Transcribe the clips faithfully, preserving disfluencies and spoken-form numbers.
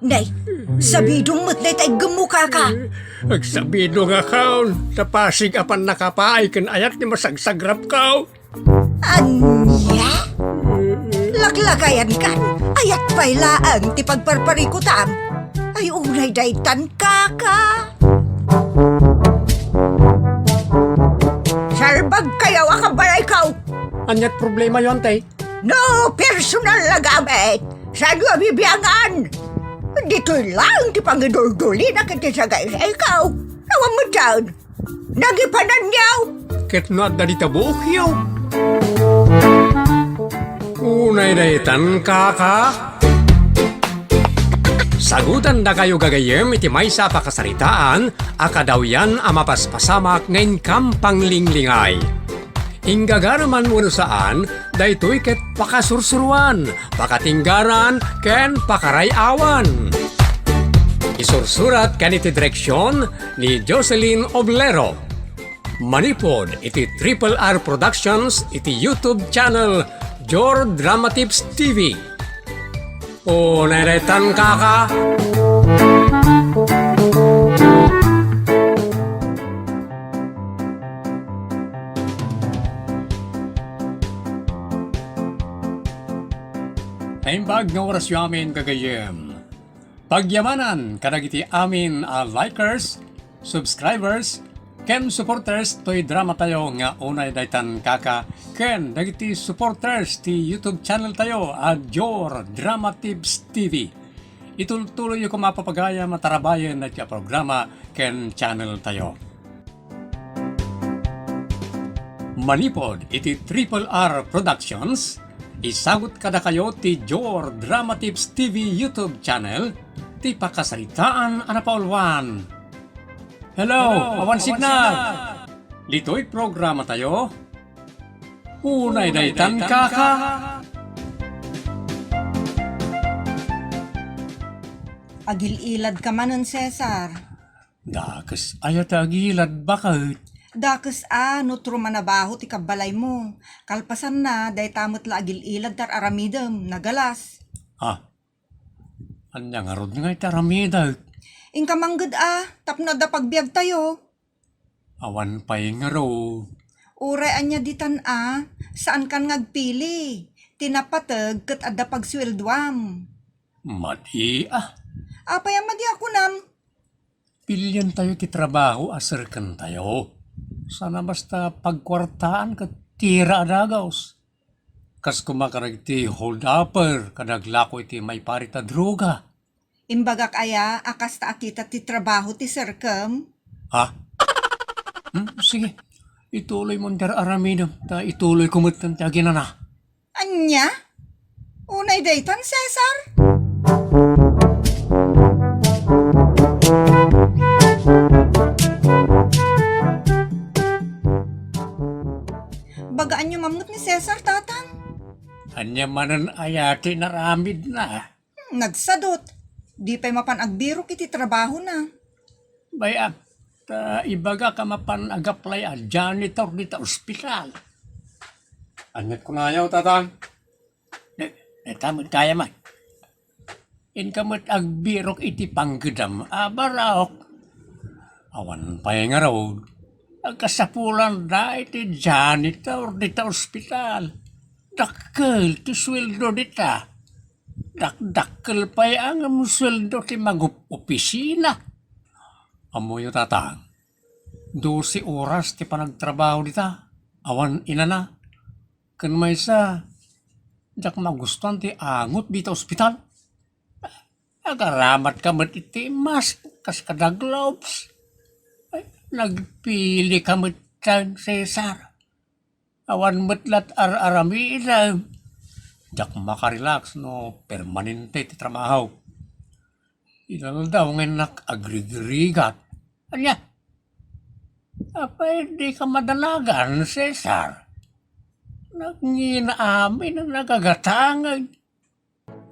Nay, sabidong met dayta iggemmo, kaka. Agsabidong a kaon, ta pasig a pannakapaay ken ayat ti masagsagrapko. Ania? Laklakayankan, ayat pay laeng ti pagparparikutam. Ay, unay daytan, kaka. Salbagkayo a kabalayko. Aniat problemayo, ante? No personal a gamit, saanyo a bibiangan? Ditoy laeng ti pangiduldulina ket ti sagaysayko. Awan met daan. Nagipananyo. Ket no adda dita buokyo. Unay daytan, kaka. Sagutandakayo gagayyem iti maysa a pakasaritaan a kadawyan a mapaspasamak nga inkam panglinglingay. Inggagareman wenno saan, daytoy ket pakasursuroan, pakatinggaran, ken pakaray-awan. Isursurat ken iti direksion ni Jocelyn Oblero. Manipud iti Triple R Productions iti YouTube channel Jor Dramatips T V. O, nairetan, kaka. Naimbag nga orasyo amin, gagayyem. Pagyamanan kadagiti amin a likers, subscribers, ken supporters toy drama tayo nga unay daytan, kaka, ken dagiti supporters ti YouTube channel tayo a Jor Drama Tips T V. Itultuloyyo koma a papagayam a tarabayen daytoy a programa ken channel tayo. Manipud iti Triple R Productions, isagut kadakayo ti Jor Drama Tips T V YouTube channel, ti pakasaritaan a napauluan. Hello, awan signal. Ditoy programa tayo. Unay daytan, kaka. Agil-iladka manen, Cesar. Dakes aya ti agilad, baket? Dakes a, no truma nabaho ti kabbalaymo. Kalpasanna, dayta met la agil-ilad ti ar-aramidem, nagalas. Ah, ania ngarud nga iti aramidek? Inka mangged a, tapno adda pagbiagtayo. Awan pay ngarud. Uray ania ditan a, saankan nga agpili. Ti napateg ket adda pagsueldoam. Madi a. Apay a madi a kunam? Pilientayo ti trabaho a serkentayo. Sana basta pagkuartaan ket tira a dagus. Kas koma kadagiti hold-upper kada aglako iti maiparit a droga. Imbagak aya a kasta a kita ti trabaho ti serkem? Ha? Hmm, sige. Ituloy mo ti ar-aramidem, ta ituloy ko met ti aginana. Ania? Unay daytan, Cesar? Bagaanyo mammet ni Cesar, Tatang? Ania manen aya ti inaramidna? Hmm, nagsadut. Di pay mapan agbirok iti trabahona. Bay-am, ta ibagak a mapan ag-apply a janitor dita ospital. Aniat kunayo, Tatang? Ne, ne, tamad kaya man. Inka met agbirok iti panggedam a baraok. Awan pay ngarud, agkasapulanda iti janitor dita ospital. Dakkel ti sueldo dita. Dakdakkel pay a ngem sueldo ti magup-opisina. Ammoyo, Tatang, dose oras ti panagtrabaho dita. Awan inana. Ken maysa, diak magustuan ti angot dita ospital. Agaramat ka met iti mask kas kada gloves. Ay, nagpili ka met, Cesar. Awan met lat ar-aramidem. Diak makarelax no permanente ti trabaho. Inaldaw nga innak agrigrigat. Ania? Apay di ka madanagan, Cesar? Nagngina amin a nagagatangay.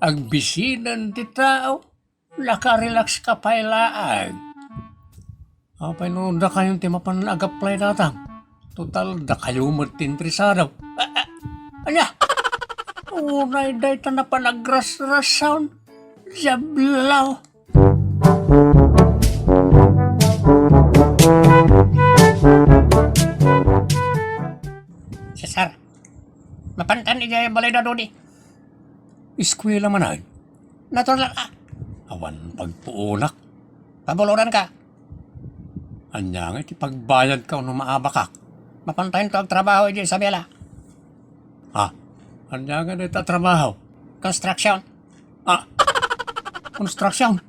Agbisinen ti tao. Nakarelax ka pay laeng. Apay no dakayon ti mapan ag-apply, Tatang? Total, dakayo met ti interesado. A-, a-, ania? Unay dayta napan agrasrasaon. Diablo! Cesar, mapantan idiay balay da Dodi. Eskwela man ay? Natural a. Awan pagpuonak. Pabulodanka. Ania nga iti pagbayadko no maabakak? Mapantayon to agtrabaho idiay Isabela. Ha? Ania nga dayta a trabaho? Construction. Ah, construction.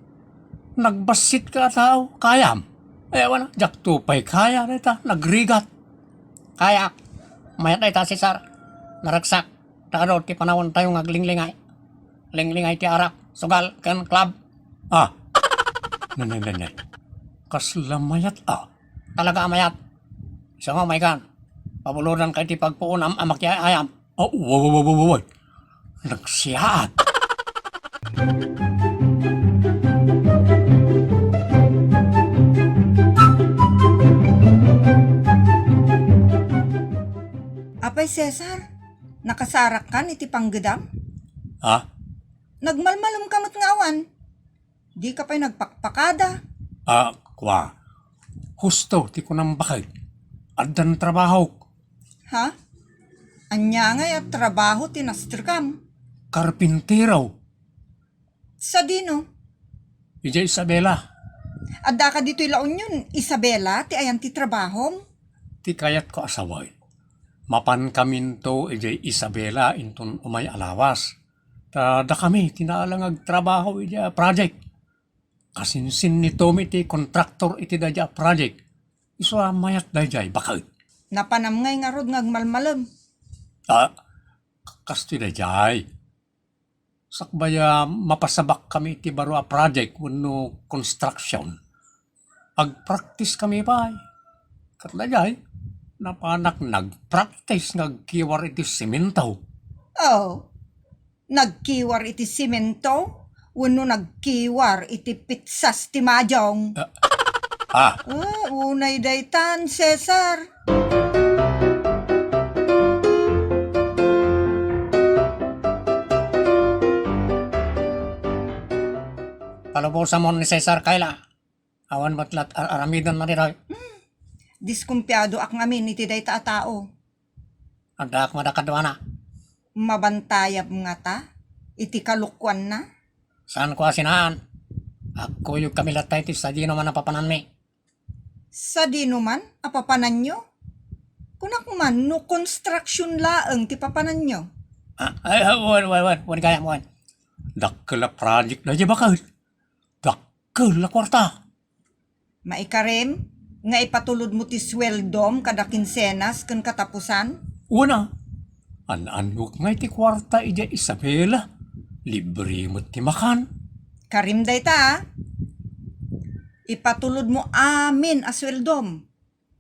Nagbassit ka a tao, kayam? Eh, wala, diak to pay kaya dayta, nagrigat. Kayak. Mayat dayta, Cesar. Naragsak. Ta adu ti panawantayo nga aglinglingay. Linglingay ti arak, sugal, ken club. Ah. Nay, nay, nay, nay. Kasla mayat, ah. Talaga a mayat. Isu nga, Maigan. Pabulodanka iti pagpuonam a makiay-ayam. Oh, wa, wa, wa, wa, wa, wa. Nagsiaat. Apay Cesar, nakasarakkan iti panggedam? Ha? Nagmalmalemka met nga awan. Dika pay nagpakpakada. Ah, kua. Husto ti kunam, baket. Addan trabahok. Ha? Ania ngay a trabaho ti nasterkam? Karpintero. Sadino? Idiay Isabela. Addaka ditoy La Union, Isabela, ti ayan ti trabahom? Ti kayatko a sawen. Mapankaminto idiay Isabela inton umay a lawas. Ta dakami ti naalang agtrabaho idiay a project. Kasinsin ni Tommy ti kontraktor iti daydiay a project. Isu a mayat daydiay, baket. Napanam ngay ngarud nga agmalmalem. Ah, k-, kastoy daydiay. Sakbay a mapasabakkami iti baro a project wenno construction, agpraktiskami pay. Ket daydiay, napanak nagpraktis nga agkiwar iti semento. Oh, nagkiwar iti semento wenno nagkiwar iti pitsas ti majong? Ah, ah. Ah, unay daytan, Cesar. Palubosamon ni Cesar Kayla. Awan met la ar-, aramidenna ditoy. Hmm. Diskumpiadoak ngamin iti dayta a tao. Addaak met a kaduana. Mabantayab ngata iti kalokuanna? Saanko a sinaan. Agkuyogkami latta iti sadino man a papananmi. Sadino man a papananyo? Kunak man no construction laeng ti papananyo. Ah, ay, ah, wen, wen, wen, wen, kayam, wen. Dakkel a project daydiay, baket. Dakkel a kuarta. Maikarim nga ipatulodmo ti sueldom kada kinsenas ken katapusan? Wen a, an-annok ngay ti kuarta idiay Isabela. Libre met ti makan. Karim dayta, a. Ipatulodmo amin a sueldom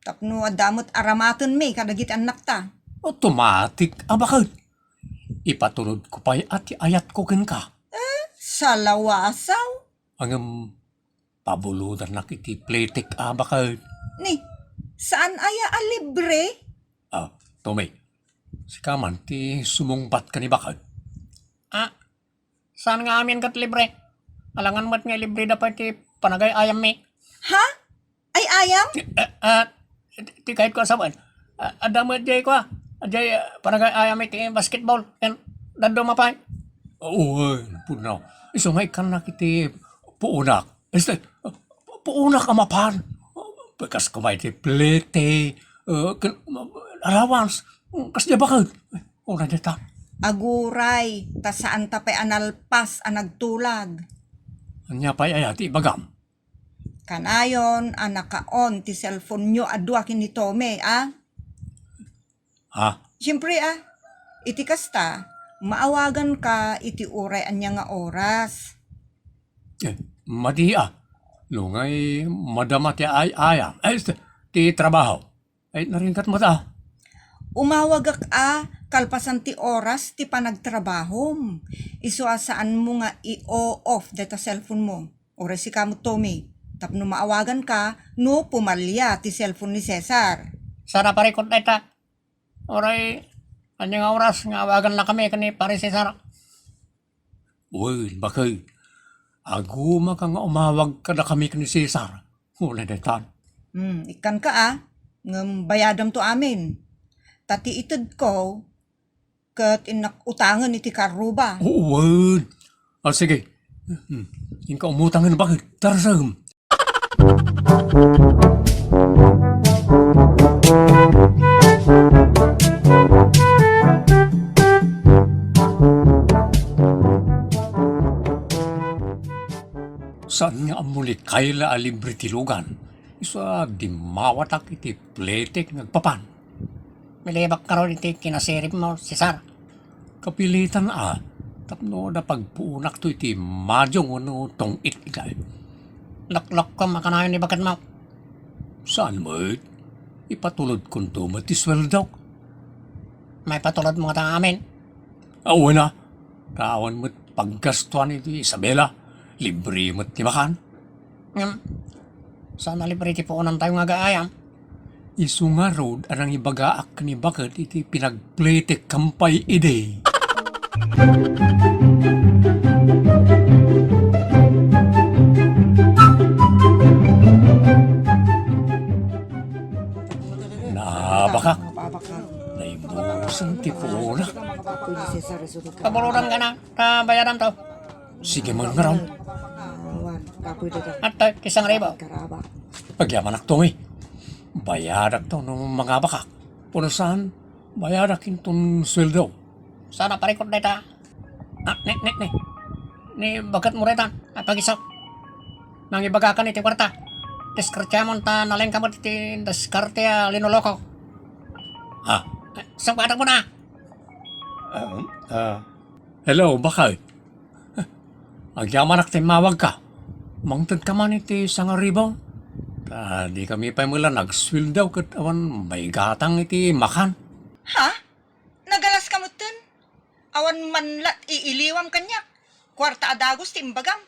tapno adda met aramatenmi kadagiti annakta. Automatic a, baket. Ipatulodko pay a ti ayatko kenka. Eh, salawasaw. Ngem, pabulodannak iti plitek a, baket. Ni, saan aya a libre? Ah, Tommy, sika man ti sumungbat ken ni, baket. Ah, saan nga amin ket libre? Alangan met nga ilibreda pay ti panagay-ayammi. Ha? Ay-ayam? Ti, ah, ah, ti, ti kayatko a sawen. Ah, adda met diay kua, diay, ah, panagay-ayammi ti basketball ken dadduma pay. Wen, pudno. Isu nga ikkannak iti puonak. Este, puonak a mapan. Bakas koma iti plete, eh, ken, allowance. Kasdiay, baket. Una dita. Aguray, ta saanta pay a nalpas a nagtulag. Ania pay aya ti ibagam? Kanayon a naka-on ti cellphone-yo a dua ken ni Tommy, a? Ha? Siempre, a. Iti kasta, maawaganka iti uray ania nga oras. Eh, madi, a. No ngay madama ti ay-ayam. Ay, ti trabaho. Ay, naringgat met, a. Umawagak, a, kalpasan ti oras ti panagtrabahom. Isu a saanmo nga i-o-off dayta cellphone-mo. Uray sika met, Tommy, tapno maawaganka no pumalia ti cellphone ni Cesar. Saan a parikut dayta. Uray, ania nga oras nga awagannakami ken ni Pare Cesar? Wen, baket. Agumaka nga umawag kadakami ken ni Cesar. Ulidan daytan. Hmm, ikkanka a, ngem bayadamto amin. Ta ti itedko, ket innak utangen iti karruba. Oo, wen. Ah, sige. Hmm, inka umutangen baket. Tarsem. Saan nga ammo ni Kayla a libre ti lugan? Isu a dimmawatak iti pletek nga agpapan. Milibak ngarud iti kinasiribmo, Cesar. Kapilitan a, tapno adda pagpuonakto iti madiong wenno tong-it, ikay. Loklokkom a kanayon ni baketmo. Saan met? Ipatulodkonto met ti sueldok. Maipatulodmo ngata amin? Awan a. Ta awan met paggastuan iti Isabela. Libre met ti makan. Ngem, saan a libre ti puonantayo nga agaayam? Isu ngarud a nangibagaak ken ni baket iti pinagpletekkam pay idi. Naabakak. Naibusen ti puonak. Pabulodam ka na. Ta bayadam to. Sige man ngarud. Awan, kapoy dada. At, uh, kisang ribo. Karaba. Agyamanak to, mi. Bayadak to no mangabakak. Puno saan, bayadak inton sueldo. Sana parikot dayta. Ah, ne, ne, ne. Ni baketmo daytan, ay pagisok. Nangibagakan iti kuarta. Diskartiamon ta nalengka met iti diskarte a linoloko. Ah. Eh, sangbatak mo na. Ah, ah. Hello, baket. Agyamanak ta immawagka. Mangtedka man iti sangaribu. Ta dikami pay met la nagsueldo ket awan maigatang iti makan. Ha? Nagalaska metten? Awan man la iiliwam kaniak. Kuarta a dagus ti imbagam.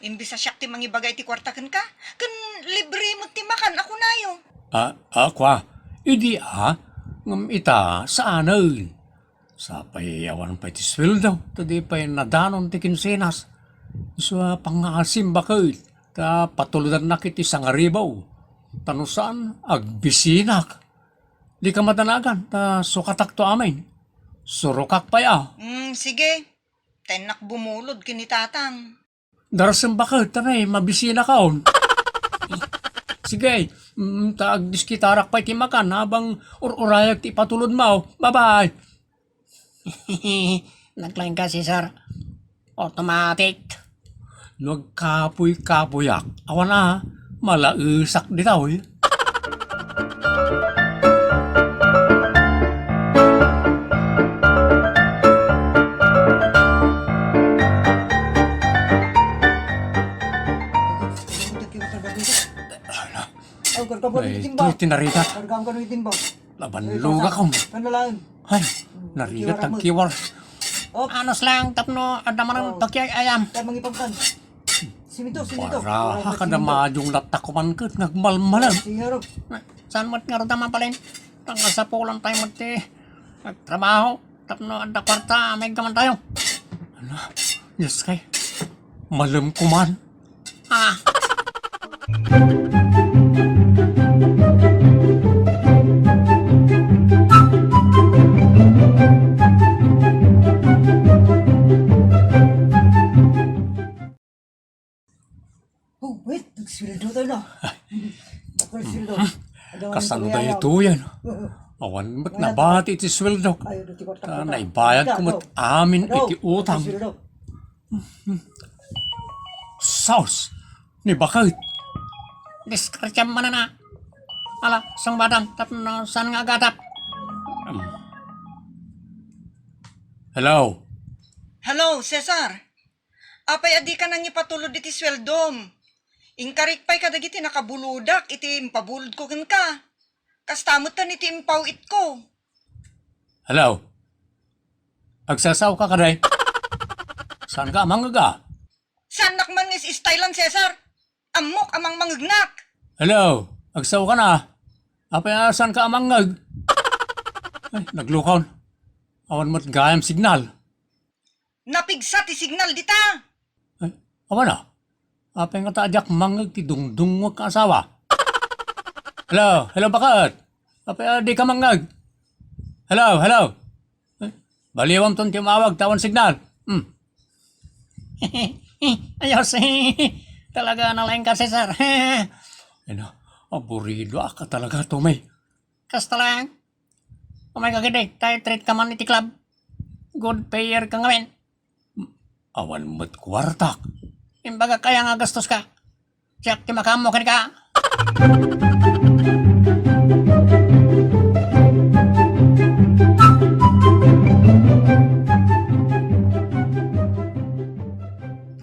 Imbes a siak ti mangibaga iti kuarta kenka, ken libre met ti makan a kunayo. Ah, ah, kua. Idi a, ngem ita, saanen. Sapay awan pay ti sueldo, ta di pay nadanon ti kinsenas. Isu a pangngaasim baket, ta patulodannak iti sangaribu. Ta no saan, agbisinak. Dika madanagan, ta sukatakto amin. Surokak pay a. Mm, sige. Ta innak bumulod ken ni Tatang. Darasem baket, tanay, mabisinakaon. Sige, mm, ta agdiskitarak pay ti makan, habang ur-urayag ti ipatulodmo. Bye-bye. Naglaing ka, Cesar. Automatic. No agkapuy-kapuyak, awan a, malaesak ditoy. Ay, ito, tinarigat. Laban luga ko. Ay, narigat ang kiwar. Anos lang, tapno adda man ang pakiay-ayam. Simento, simento. Baraha ka na madung latak ko man ket ngagmalmalam. Saan met nga rudam, Palin? Tanggal sa pulang tayo met ti nagtrabaho. Tapno adda kwarta, maiggaman tayo. Ala, Diyos kay, malem ko man. Ah. Oh, wait, nagsweldo tayo na. Bakal sweldo. Kasano tayo ito yan? Awan, ba't nabati iti sweldo? Ta naibayad ko met amin iti utang. Saus, ni bakit? Diskartiam manana. Ala, sang badam, tapno saan nga agatap? Hello? Hello, Cesar. Apay a dika nangipatulod iti sueldom? Inkarik pay kadagiti nakabulodak iti impabulodko kenka. Kasta metten iti impaw-itko. Hello? Agsasaoka kadi? Saanka a mangngeg a? Saannak man nga is-stylean, Cesar. Ammok a mangmangngegnak. Hello? Agsaoka na? Apay a saanka a mangngeg? Ay, naglukaw. Awan met gayam signal. Napigsa ti signal dita. Ay, Awan a. Apay ngata a diak mangngeg ti dungdungngek nga asawa? Hello, hello, baket. Apay a dika mangngeg? Hello, hello. Eh, baliwamton ti umawag ta awan signal. Hmm. Ayos. Talaga nalaing ka, Cesar. Ay na, aburidoak talaga, Tommy. Kasta lang. Umay ka ketdi, ta i-treat ka man iti club. Good payer ka ngamin. Awan met kuartak. Imbagak aya nga gastos ka. Siak ti makaammo kenka.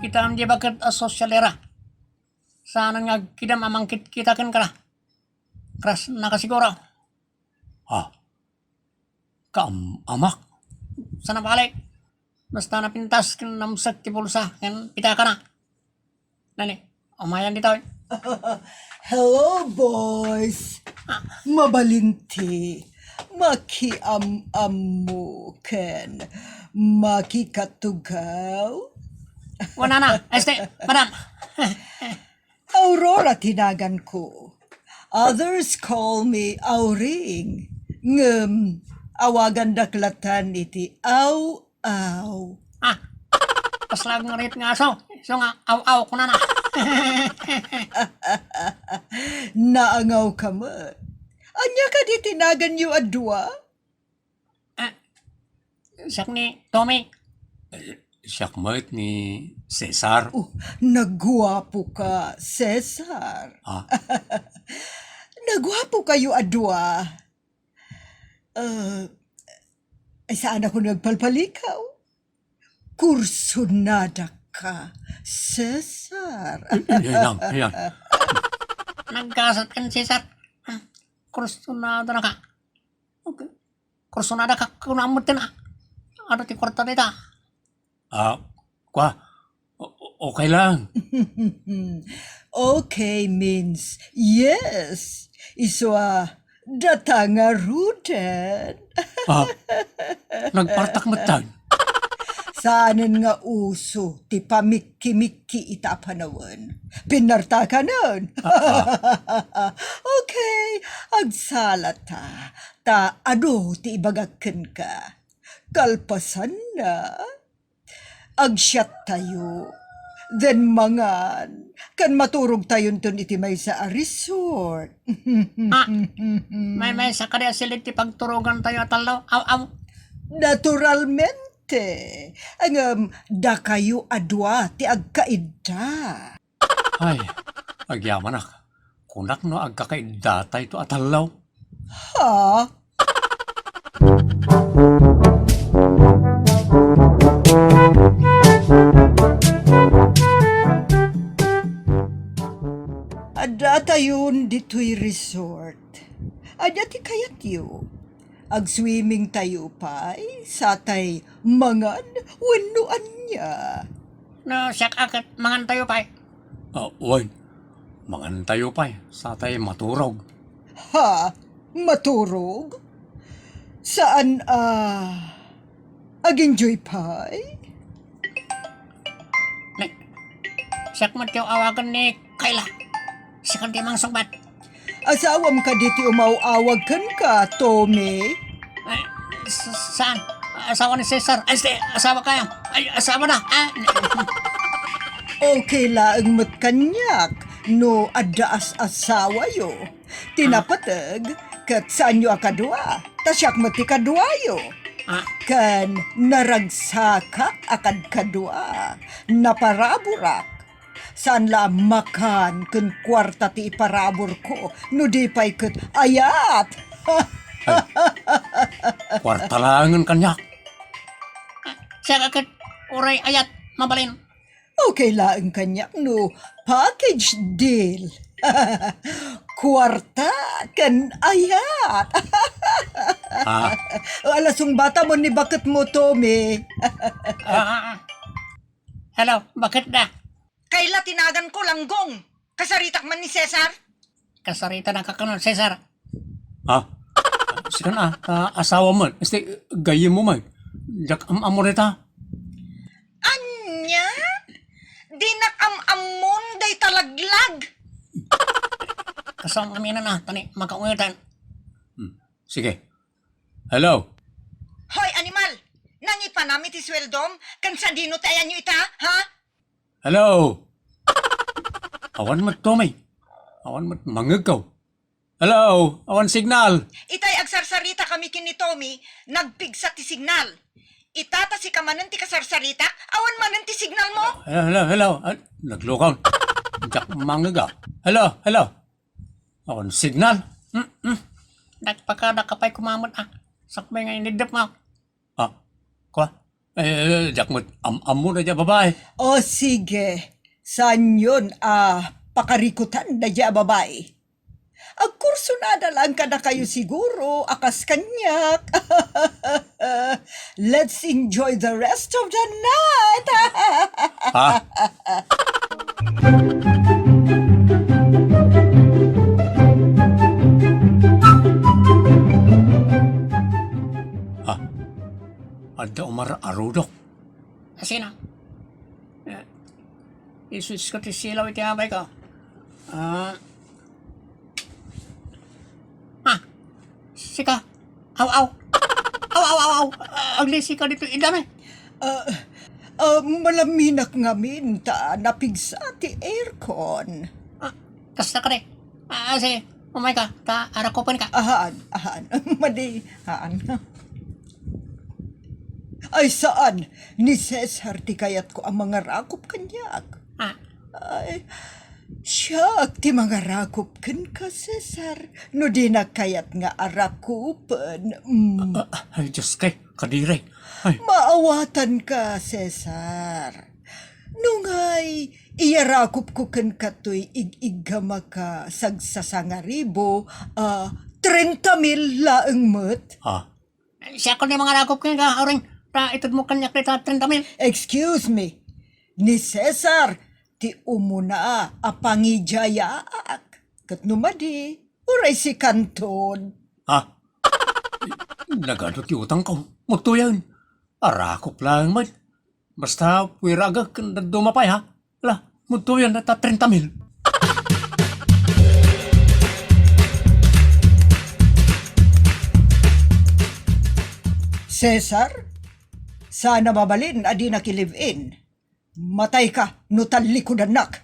Kitaem di baket a sosyalera. Saanen nga agkidam a mangkitkita kenka. Crush naka siguro. Ah, kaam-amak. Saan a bale? Basta napintas ken namsek ti bulsa ken pitakana. Nani, umayan ditoy. Hello, boys. Ah. Mabalinti. Makiam-ammo ken makikatugaw. Wala na. Este, madam. Aurora ti naganko. Others call me Auring. Ngem, awagandak latan iti Aw-aw. Ah, kasla ngarit nga aso. Isu nga aw-aw kunana. Naangaw ka met. Ania kadi ti naganyo a dua? Ah, siak ni Tommy. Eh, siak met ni Cesar. Oh, naguapo ka, Cesar. Ah? Naguapo kayo a dua. Ah, ay, saan ako nagpalpalikaw? Kursunada ka, Cesar. Eh, eh, ayan, ayan. Nagkasat kan Cesar. Ah, kursunada na ka. Okay. Kursunada ka, kunam mo din, ah. Ano ti kwarta dita? Ah, kwa, o-, o-, okay lang. Okay means yes. Isu a, data ngaruden. Ah, nagpartak metten. Saanen nga uso ti pamikki-mikki ita a panawen. Pinartakanen. Ah, ah. Okay, agsalata, ta adu ti ibagak kenka. Kalpasanna, agsiattayo, then mangan, ken maturogtayonton iti maysa a resort. Ah, may, maysa kadi a silid ti pagturogantayo a tallo? Aw, aw. Naturalmente. Ngem, dakayo a dua ti agkaidda. Ay, agyamanak. Kunak no agkakaiddatayto a tallo. Ha? Addatayon ditoy resort. Ania ti kayatyo? Agswimmingtayo pay, satay mangan wenno ania? No, siak a ket mangantayo pay. Ah, wen. Mangantayo pay, satay maturog. Ha? Maturog? Saan a ag-enjoy pay? Nay, siak met ti awagen ni Kayla. Siak ti mangsungbat. Asawam kadi ti umaw-awag kenka, Tommy? Ay, s-, saan? Asawa ni Cesar. Ay, si-, asawa kayo. Ay, asawa na. Ah. Okay laeng met kaniak no adda as-asawayo. Ti napateg, ket saanyo a kadua, ta siak met ti kaduayo. Ah. Ken naragsakak a kadkadua, naparaburak. Saan la a makan ken kuarta ti iparaburko, no di pay ket ayat. Ay, kuarta laengen kaniak. Siak a ket uray ayat, mabalin. Okay laeng kaniak no package deal. Kuarta ken ayat. Ah. Ala, sungbatam ni baketmo, Tommy. Ah, ah, ah. Hello, baket da? Kayla ti naganko, Langgong. Kasaritak man ni Cesar? Kasarita na ka kano, Cesar. Ha? Sikan a, ta asawa mo. Este, gayyem mo man. Diak am-ammo dita. Ania? Dinak am-ammon dayta laglag. Kasam aminan a, tani makaungetan. Hmm. Sige. Hello? Hoy, animal! Nangipanam iti sueldom, ken sadino ti ayanyo ita, ha? Hello? Awan met, Tommy. Awan met mangngegko. Hello? Awan signal. Itay agsarsarita kami ken ni Tommy, nagpigsa ti signal. Ita ta sika manen ti kasarsaritak, awan manen ti signal mo? Hello, hello, hello. Ah, naglukaw. Diak mangngeg a. Hello, hello. Awan signal. Mm, mm. Nagpakada ka pay kumamet, ah. Sakbay nga inidep mo. Ah, kwa? Eh, diak met am-ammo na dia babae. O sige, saanyon a pakarikutan na dia babae? Agkursunada lang kadakayo siguro, a kas kaniak. Let's enjoy the rest of the night. Ha? Ha? Adda umar-arudok. Asina? Eh, isusko ti silaw iti abay ko. Ah. Ah, sika. Aw, aw. Aw, aw, aw, aw. Ah, aglisi ka dito, idame. Ah, ah, malaminak ngamin ta napigsa ti aircon. Ah, kasta ka di. Ah, sige, umay ka, ta arakupen ka. Ahaan, ahaan. Madi, haan. Ay, saan? Ni Cesar ti kayatko a mangarakop kaniak. Ah. Ay, siak ti mangarakop kenka, Cesar. No dinak kayat nga arakupen. Mm. Ah, ah, ay, Diyos kay, kadiri. Ay. Maawatanka, Cesar. Nungay, iyarakopko kenka toy ig-iggam a kasagsasangaribu, ah, trenta mil laeng met. Ah. Siak ni mangarakop kenka, Auring, ta itedmo kaniak dayta trenta mil. Excuse me. Ni Cesar ti umuna a pangidiayaak. Ket no madi, uray sikanton. Ha? Nagano ti utangko? Mudtoyen. Arakop laeng met. Basta puiragek ken dadduma pay, ha? Ala, mudtoyen ta trenta mil. Cesar, saan a mabalin a dinak i-live-in. Matayka no tallikudannak.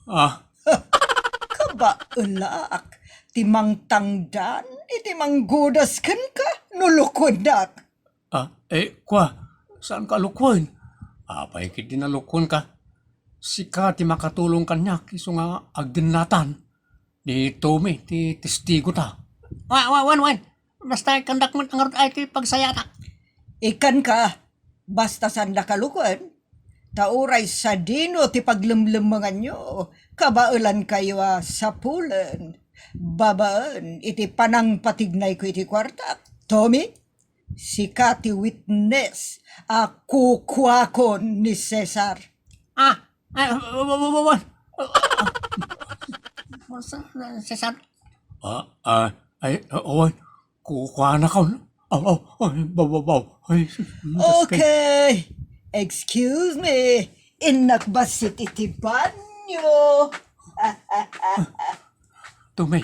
Ah. Kabaelak ti mangtangdan iti manggudas kenka no lukuennak. Ah, eh, kwa, saanka a lukuen? Apay ketdi a lukuenka? Sika ti makatulong kaniak isu nga agdennatan. Ni Tommy ti testigota. Wa-, wa-, wen, wen. Basta ikkandak met ngarud ay ti pagsayatak. Ikkanka, basta saandaka a lukuen. Ta uray sadino ti paglemlemmenganyo, kabaelankayo a sapulen, babaen iti panangpatignayko iti kuartak. Tommy, sika ti witness a kukuakon ni Cesar. Ah, ah, wa-, wa-, wa-, wa-, Cesar. Ah, ah, ay, ah, wen. Kukuanakon. Aw, aw, ay, baw, baw, baw. Ay, sus, sus, kay- Okay. Excuse me. Innak bassit iti banyo. Tommy,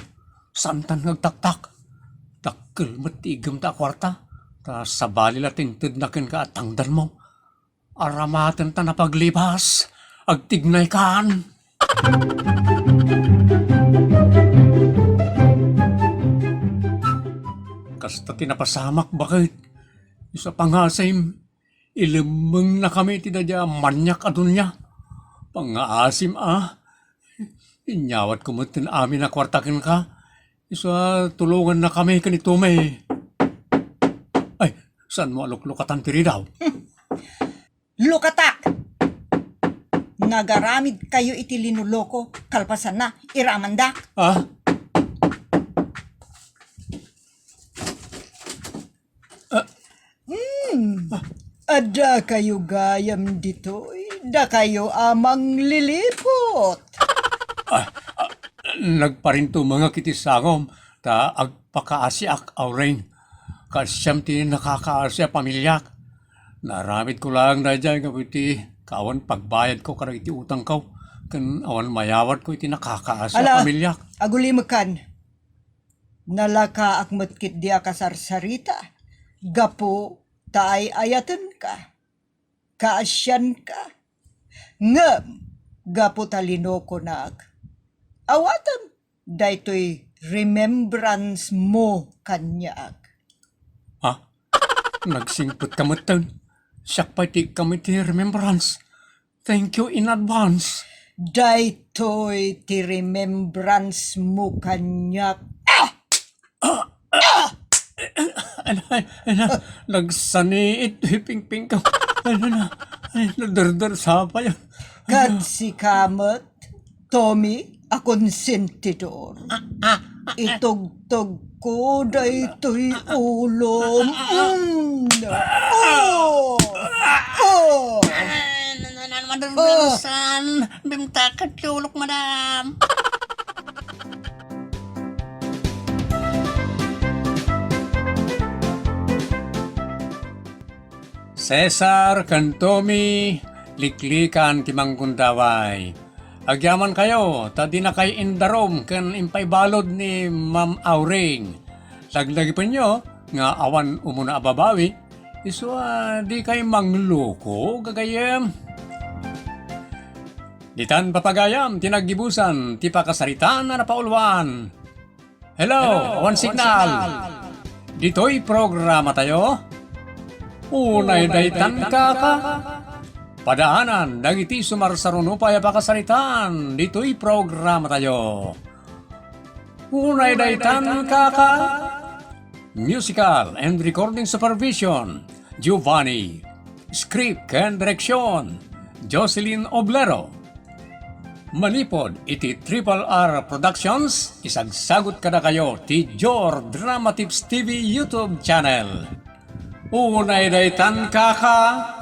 saantan nga agtaktak. Dakkel met ti iggemta a kuarta. Ta sabali la ti intedna kenka a tangdanmo. Aramaten ta napaglipas, agtignaykan. Kasta ti napasamak baket, isu a pangasim, ilemmengnakami iti daydiay a maniak a dunia. Pangaasim a, inyawatko met ti amin a kuarta kenka, isu a tulongannakami ken ni Tommy. Ay, saanmo a luklukatan ti ridaw? Lukatak! Nagaramidkayo iti linoloko, kalpasanna, iramandak. Ah? Ah. Hmm. Adda kayo gayam ditoy, dakayo a manglilipot. Ah, ah, nagparintumengak iti sangom, ta agpakaasiak, Auring. Kaasiam ti nakakaasi a pamiliak. Naaramidko laeng daydiay gapu iti Ka awan pagbayadko kadagiti utangko, ken awan mayawadko iti nakakaasi a Ala, pamiliak. Agulimekan. Nalakaak met ketdi a kasarsarita gapu ta ay-ayatenka, kaasianka. Ngem gapu ta linokonak, awatem daytoy remembrance mo kaniak. Ha? Nagsingpetka metten. Siak pay ti ikkam iti remembrance. Thank you in advance. Daytoy ti remembrance mo kaniak. Ah! Ay, ay, ay, na, nagsaniit ti pingpingko. Ay, na, na, ay, naderder sa pa yan. Ket sika met, Tommy, a konsentidor. Itugtogko daytoy ulom. Mm. Oh! Oh! Ay, na, na, na, Madam Oh! Rosan, bimtakat ti ulok, madam. Cesar ken Tommy, liklikan ti manggundaway. Agyamankayo, ta dinakay indarum ken impaibalud ni Ma'am Auring. Laglagipenyo nga awan umuna a babawi, isu a dikay mangloko, gagayyem. Ditan papagayam ti naggibusan ti pakasaritaan a napauluan. Hello, one signal. Ditoy programa tayo. Unay daytan, kaka. Padaanan dagiti sumarsaruno pay a pakasaritaan ditoy programa tayo. Unay daytan, kaka. Musical and recording supervision, Giovanni. Script ken direksyon, Jocelyn Oblero. Manipud iti Triple R Productions, isagsagut kadakayo ti Jor Drama Tips T V YouTube channel. Unay daytan, kaka.